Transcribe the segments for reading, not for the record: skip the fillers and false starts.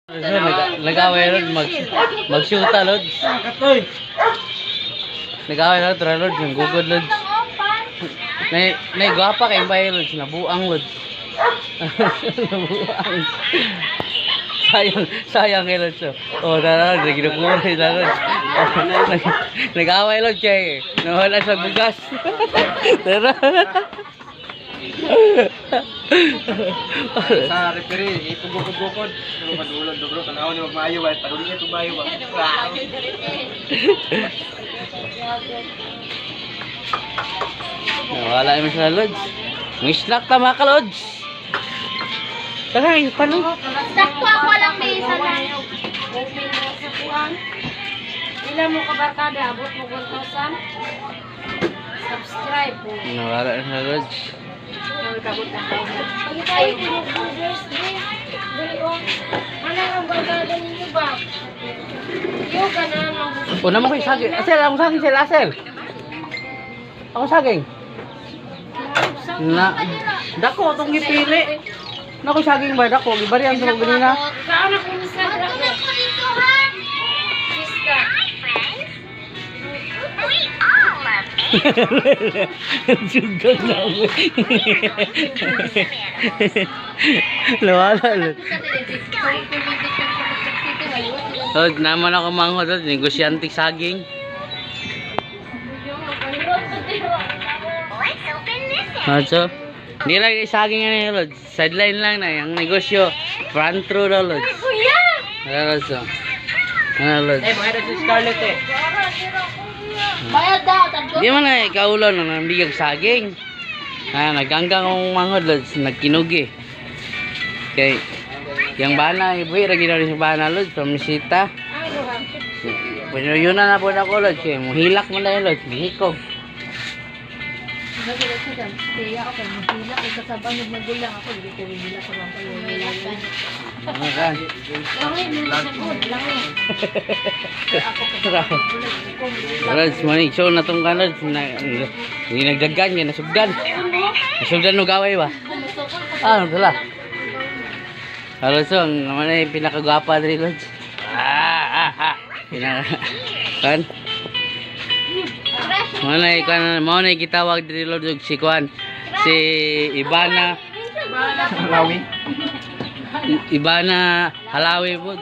Nag-away ron, mag-shoota, Lods. Katoy. Nag-away na tara, Lods, ng gugod, Lods. Nay gwapa kay bay, Lods, nabuang, Lods. Nabuang. Sayang, sayang kay Lods. Oh, oh tara, Lods, naginukuha sila, Lods. Oh, nag-away, Lods, kay nawala sa bugas. Tara. Sa referee, ipugukod-gukod. Pero madulog, dugro, tanaw ni magmaayo ba? Padulog niya tumayo ba? Nawala naman sila, Lods. Ngislak ta mga ka-Lods. Tara, yung pano. Sakto ako lang may isa lang. Open mo sa kuan. Ila mo ka barkada, abot mo 1,000. Subscribe po. Nawala na sila, Lods. Kabot na kayo. Pag tayo pinag-burgers, di. Dali o. Ano ang barkada ninyo ba? Yo, ganan ang Una mo kayo saging. Asel, ako saging sila, Asel. Ako saging. Na, dako itong gipili. Nako saging ba dako gibarian sa ganina. Ikaw na kung sa Matulog ko dito, ha? Krista. Sugal na ako. Lawala. Lord, naman ako manghod, Lord. Negosyante saging. So, hindi lang yung saging ano yun, Lord. Sideline lang na. Yung negosyo, front row daw, Lord. Kuya! Ano, Lord, so. Ano, Lord. Eh, mga si Scarlett eh. Bayad daw, tatlo. Di man na ikaulo na nambigag saging. Ah, naganggang akong manghod, Lods, nagkinugi. Kay yang bana, ibuhi ra gid sa bana, Lods, pamisita. Pero yun na na po na ko, Lods, kay muhilak man na yun, Lods, gihikog. Ano ka? Lods, manig so na tong kan, Lods, na, hindi nagdagan, yan, nasugdan. Nasugdan no gaway ba? Ah, ano sila? Hello, so, ang naman ay pinakagwapa diri, Lods. Ah, ah, ah. Pinaka... Kan? Mo na kan mo na gitawag diri, Lods, og si kuan. Si Ivana, Lawi. Ivana Halawi po.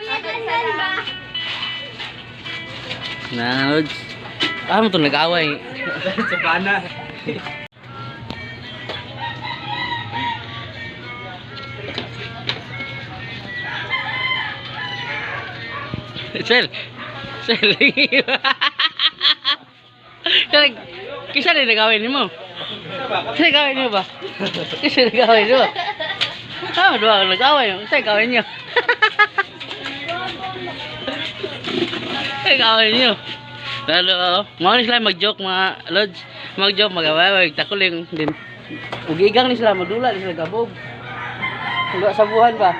Na, Lods. Ah, mo to nag-away. Sa bana. Sel. Sel. Sel, kisa rin nag-away nimo? Kisa nag-away niyo ba? Kisa nag-away niyo ba? Ah, dua ka nag-away. Kisa nag-away niyo? Nag-away niyo. Lalo, oh, mao ni sila mag-joke mga lods. Mag-joke, mag-away, takuling din. Ugigang ni sila, magdula ni sila gabog. Wala sa buhan ba?